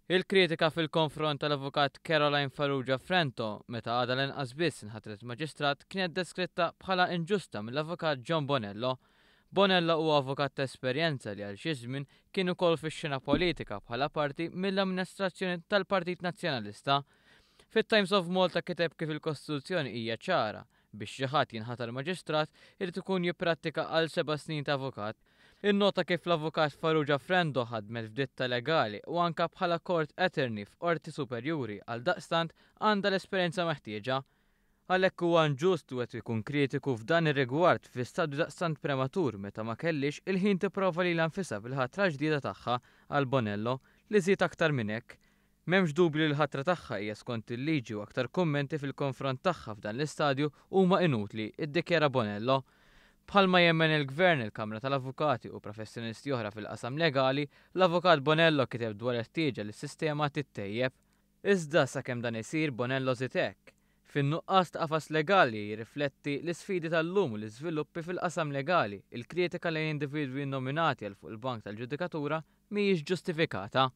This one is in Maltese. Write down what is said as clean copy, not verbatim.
Il-kritika fil-konfront tal-Avukat Caroline Farrugia Frendo meta għadha lanqas biss inħatret maġistrat kienet deskritta bħala inġusta mill-Avukat John Bonello. Bonello huwa avukat ta' esperjenza li għal xi żmien kien ukoll fix-xena politika bħala parti mill-amministrazzjoni tal-Partit Nazzjonalista. Fit-Times of Malta kiteb kif il-Kostituzzjoni hija ċara biex xi ħadd jinħatar maġistrat irid ikun jipprattika għal 7 snin ta' avukat. Innota kif l-avukat Farrugia Frendo ħadmet f'ditta legali u anka bħala court attorney f'qorti superjuri, għal daqstant għandha l-esperjenza meħtieġa. Għalhekk huwa inġust u qed ikun kritiku f'dan ir-rigward fi stadju daqstant prematur meta ma kellix il-ħin tipprova lilha nfisha fil-ħatra ġdida tagħha, qal Bonello, li żied aktar minn hekk. M'hemmx dubju li l-ħatra tagħha hija skont il-liġi u aktar kummenti fil-konfront tagħha f'dan l-istadju huma inutli, iddikjara Bonello. Bħalma jemmen il-Gvern, il-Kamra tal-Avukati u professjonisti oħra fil-qasam legali, l-Avukat Bonello kiteb dwar il-ħtieġa li s-sistema tittejjeb. Iżda sakemm dan isir, Bonello żied hekk: "Fin-nuqqas ta' qafas legali jirrifletti l-isfidi tal-lum u l-iżviluppi fil-qasam legali, il-kritika lejn individwi nominati għal fuq il-bank tal-ġudikatura mhijiex ġustifikata."